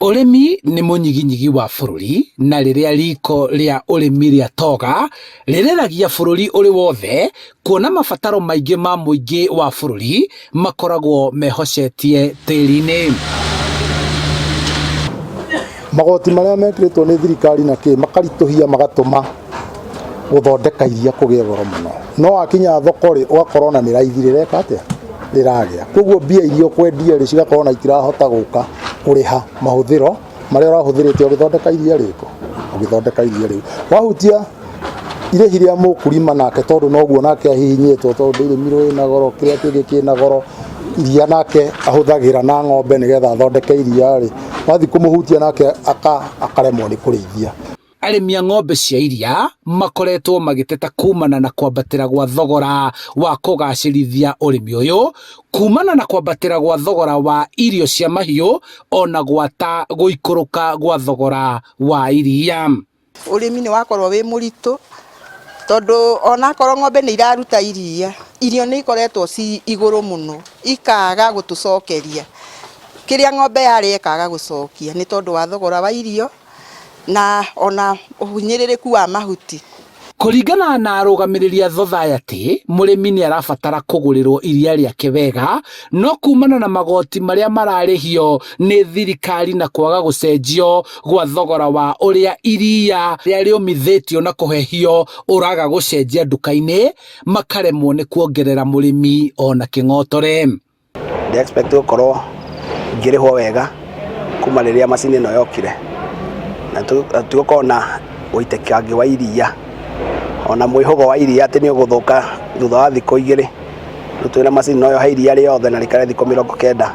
Ũrĩmi nĩ mũnyiginyigi wa bũrũri na rĩrĩa riko rĩa ũrĩmi rĩatoga, rĩreragia bũrũri ũrĩ wothe kuona mabataro maingĩ ma mũingĩ wa bũrũri makoragwo mehocetie tĩri-inĩ. Magoti marĩa mekĩrĩtwo nĩ thirikari na kĩ makaritũhia magatũma gũthondeka iria kũgĩe goro mũno. No wakinya thoko rĩ, ũgakora ona nĩ raithi rĩreka atĩa? Rĩragĩa. Koguo mbia iria ũkwendia rĩ, cigakorwo ona itirahota gũka kũrĩha mahũthĩro marĩa ũrahũthĩrĩte ũgĩthondeka iria rĩrĩkũ? Ũgĩthondeka iria rĩu. Wahutia irĩhi rĩa mũkulima nake tondũ noguo nake ahihinyĩtwo tondũ dairy meal ĩna goro, kĩrĩa kĩngĩ kĩna goro, iria nake ahũthagĩra na ng'ombe nĩgetha athondeke iria rĩ, wathiĩ kũmũhutia nake akaremwo nĩ kũrĩithia. Arĩmi a ng'ombe cia iria makoretwo magĩteta kumana na kwambatĩra gwa thogora wa kũgacĩrithia ũrĩmi ũyũ, kumana na kwambatĩra gwa thogora wa irio cia mahiũ ona gwata gũikũrũka gwa thogora wa iria. Ũrĩmi nĩ wakorwo wĩ mũritũ tondũ onakorwo ng'ombe nĩ iraruta iria, irio nĩ ikoretwo ci igũrũ mũno ikaga gũtũcokeria. Kĩrĩa ng'ombe yarĩa ĩkaga gũcokia nĩ tondũ wa thogora wa irio na ona ũhinyĩrĩrĩku wa mahuti. Kũringana na arũgamĩrĩri a thothayaty, mũrĩmi nĩ arabatara kũgũrĩrwo iria rĩake wega, no kumana na magoti marĩa mararĩhio nĩ thirikari na kwaga gũcenjio gwa thogora wa ũrĩa iria rĩrĩa rĩũmithĩtio na kũhehio ũraga gũcenjia nduka-inĩ, makaremwo nĩ kuongerera mũrĩmi ona kĩng'otore. Ndĩ expect gũkorwo ngĩrĩhwo wega kuma rĩrĩa macini ĩno yokire na tũgũkorwo na ũitĩkangi wa iria ona mwĩhũgo wa iria atĩ nĩ ũgũthũka thutha wa thikũ igĩrĩ. Rĩu twĩna macini no yohe iria rĩothe na rĩikare thikũ 90.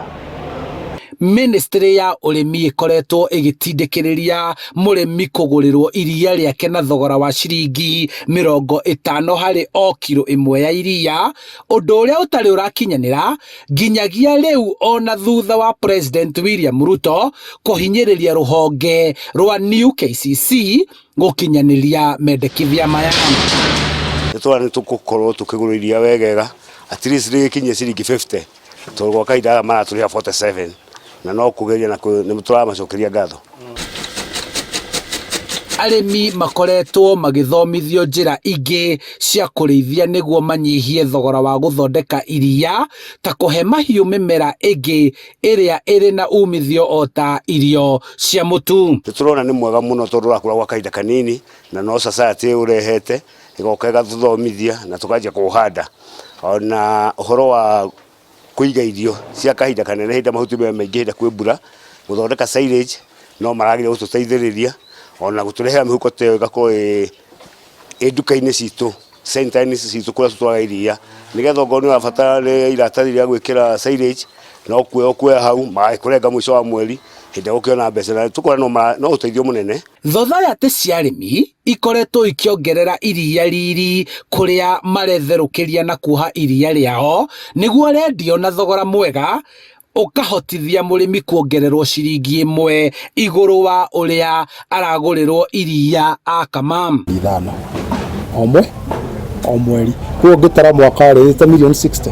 Ministry ya ũrĩmi ĩkoretwo ĩgĩtindĩkĩrĩria mũrĩmi kũgũrĩrwo iria rĩake na thogora wa ciringi 50 harĩ o kiro ĩmwe ya iria, ũndũ ũrĩa ũtarĩ ũrakinyanĩra nginyagia rĩu ona thutha wa President William Ruto kũhinyĩrĩria rũhonge rwa New KCC gũkinyanĩria mendekithia maya. Nĩ tũrona nĩ tũgũkorwo tũkĩgũrwo iria wegega at least rĩgĩkinyie ciringi 50 tondũ gwa kahinda gaka maratũrĩha 47 na no kũgeria na nĩ tũramacokeria ngatho. Arĩmi makoretwo magĩthomithio njĩra ingĩ cia kũrĩithia nĩguo manyihie thogora wa gũthondeka iria ta kũhe mahiũ mĩmera ĩngĩ ĩrĩa ĩrĩ na umithio o ta irio cia mũtu. Nĩ tũrona nĩ mwega mũno tondũ ũrakũra gwa kahinda kanini na no society ũrehete ĩgoka ĩgatũthomithia na tũkanjia kũũhanda. Ona ũhoro wa kũiga irio cia kahinda kanene hĩndĩ ĩrĩa mahuti me maingĩ hĩndĩ ĩrĩa kwĩ mbura, gũthondeka silage no marageria gũtũteithĩrĩria ona gũtũrehera mĩhuko ta ĩyo ĩgakorwo ĩ nduka-inĩ citũ, center-inĩ citũ kũrĩa tũtwaraga iria, nĩgetha okorwo nĩ ũrabatara nĩ iratathi rĩa gwĩkĩra silage no kuoya ũkuoya hau magagĩkũrenga mũico wa mweri hĩndĩ ĩrĩa ũgũkĩona mbeca na tũkona no ũteithio mũnene. Thothayaty cia arĩmi ikoretwo ikĩongerera iria riri kũrĩa maretherũkĩria na kuoha iria rĩao nĩguo rendio na thogora mwega ũkahotithia mũrĩmi kuongererwo ciringi ĩmwe igũrũ wa ũrĩa aragũrĩrwo iria akama. Ithano o mwe o mweri koguo ũngĩtara mwaka rĩ ĩta mirioni 60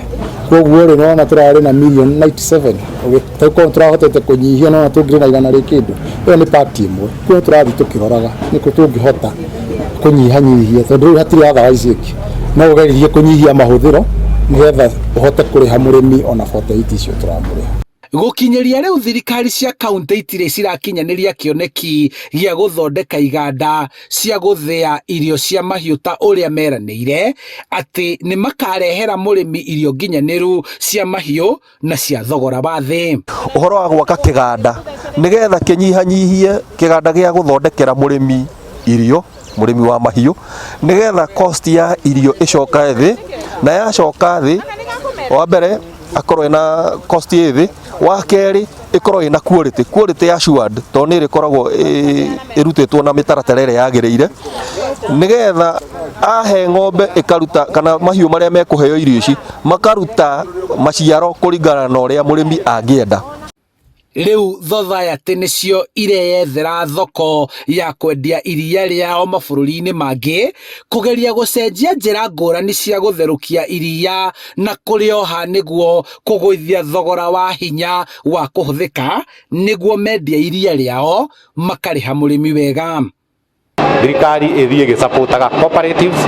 koguo rĩ nĩwona tũrarĩ na mirioni 97 tũkorwo tũrahotete kũnyihia nĩwona tũngĩrĩ na igana rĩ kĩndũ ĩyo nĩ part ĩmwe koguo tũrathiĩ tũkĩroraga nĩkũ tũngĩhota kũnyihanyihia tondũ rĩu hatirĩ otherwise ĩngĩ no ũgeririe kũnyihia mahũthĩro nĩgetha ũhote kũrĩha mũrĩmi ona 48 icio tũramũrĩha. Gũkinyĩria rĩu thirikari cia kauntĩ itirĩ cirakinyanĩria kĩoneki gĩa gũthondeka iganda cia gũthĩa irio cia mahiũ ta ũrĩa meranĩire atĩ nĩ makarehera mũrĩmi irio nginyanĩru cia mahiũ na cia thogora wa thĩ. Ũhoro wa gwaka kĩganda nĩgetha kĩnyihanyihie kĩganda gĩa gũthondekera mũrĩmi irio, mũrĩmi wa mahiũ, nĩgetha cost ya irio ĩcoke thĩ, na yacoka thĩ, wa mbere akorwo ena cost ĩ thĩ, wa kerĩ ĩkorwo ĩna quality, quality assured tondũ nĩ ĩrĩkoragwo ĩrutĩtwo na mĩtaratara ĩrĩa yagĩrĩire, nĩgetha ahe ng'ombe ĩkaruta kana mahiũ marĩa mekũheo irio ici makaruta maciaro kũringana na ũrĩa mũrĩmi angĩenda. Rĩu thothayatĩ nĩcio ireyethera thoko ya kwendia iria rĩao mabũrũri-inĩ mangĩ, kũgeria gũcenjia njĩra ngũrani cia gũtherũkia iria na kũrĩoha nĩguo kũgũithia thogora wa hinya wa kũhũthĩka nĩguo mendia iria rĩao makarĩha mũrĩmi wega. Thirikari ĩthiĩ ĩgĩsupportaga cooperatives,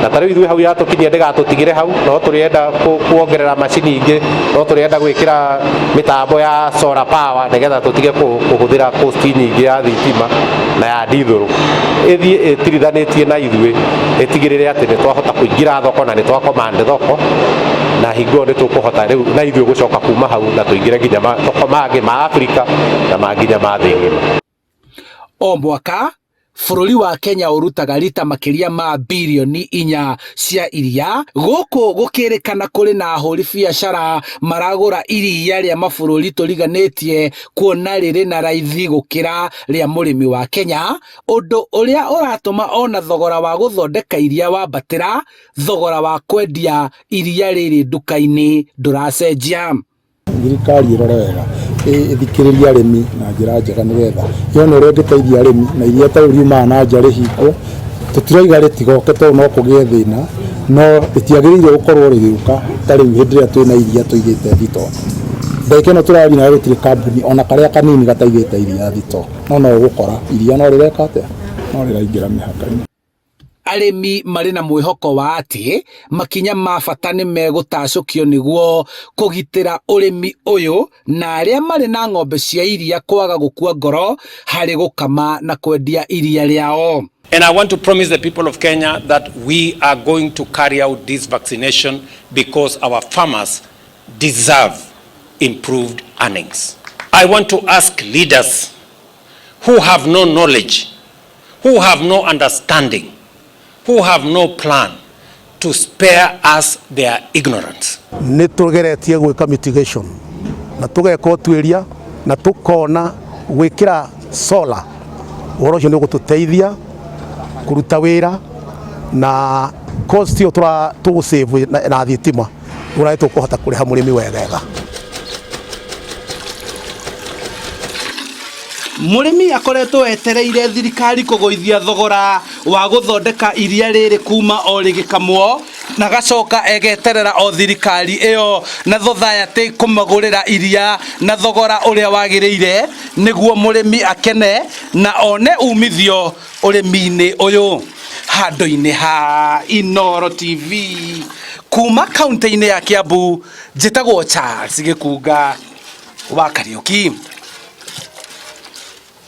na ta rĩu ithuĩ hau yatũkinyia ndĩgatũtigĩre hau, no tũrĩenda kuongerera macini ingĩ, no tũrĩenda gwĩkĩra mĩtambo ya solar power nĩgetha tũtige kũhũthĩra cost nyingĩ ya thitima na ya ndithũrũ. Ĩthiĩ ĩtirithanĩtie na ithuĩ ĩtigĩrĩre atĩ nĩ twahota kũingĩra thoko na nĩ twa command thoko, na hingo ĩyo nĩ tũkũhota rĩu na ithuĩ gũcoka kuma hau na tũingĩre nginya mathoko mangĩ ma Afrika na ma nginya ma thĩ ng'ima. O mwaka bũrũri wa Kenya ũrutaga rita makĩria ma birioni 4 cia iria, gũkũ gũkĩrĩkana kũrĩ na ahũri biacara maragũra iria rĩa mabũrũri tũriganĩtie kuona rĩrĩ na raithi gũkĩra rĩa mũrĩmi wa Kenya, ũndũ ũrĩa ũratũma ona thogora wa gũthondeka iria wambatĩra, thogora wa kwendia iria rĩrĩ nduka-inĩ ndũracenjia. Thirikari ĩrore wega, ĩthikĩrĩrie arĩmi na njĩra njega nĩgetha yone ũrĩa ĩngĩteithia arĩmi, na iria ta rĩu riumaga na nja rĩhingwo. Tũtirauga rĩtigoke tondũ no kũgĩe thĩna, no rĩtiagĩrĩire gũkorwo rĩgĩũka ta rĩu hĩndĩ ĩrĩa twĩna iria tũigĩte thitoo. Ndagĩka ĩno tũraria nawe gũtirĩ kambuni ona karĩa kanini gataigĩte iria thitoo, no no ũgũkora iria no rĩreka atĩa, no rĩraingĩra mĩhaka-inĩ. Arĩmi marĩ na mwĩhoko wa atĩ makinya ma bata nĩ megũtacũkio nĩguo kũgitĩra ũrĩmi ũyũ na arĩa marĩ na ng'ombe cia iria kwaga gũkua ngoro harĩ gũkama na kwendia iria rĩao. And I want to promise the people of Kenya that we are going to carry out this vaccination because our farmers deserve improved earnings. I want to ask leaders who have no knowledge, who have no understanding, who have no plan, to spare us their ignorance. Nĩ tũgeretie gwĩka mitigation na tũgeka ũtuĩria na tũkona gwĩkĩra solar, ũhoro ũcio nĩ ũgũtũteithia kũruta wĩra na cost ĩyo tũgũ save na thitima ũrĩa tũkũhota kũrĩha mũrĩmi wegega. Mũrĩmi akoretwo etereire thirikari kũgũithia thogora wa gũthondeka iria rĩrĩ kuma o rĩgĩkamwo, na gacoka egeterera o thirikari ĩyo na thothayatĩ kũmagũrĩra iria na thogora ũrĩa wagĩrĩire nĩguo mũrĩmi akene na one umithio ũrĩmi-inĩ ũyũ. Handũ-inĩ ha Inooro TV kuma kaunti-inĩ ya Kiambu, njĩtagwo Charles Gĩkunga wa Kariuki.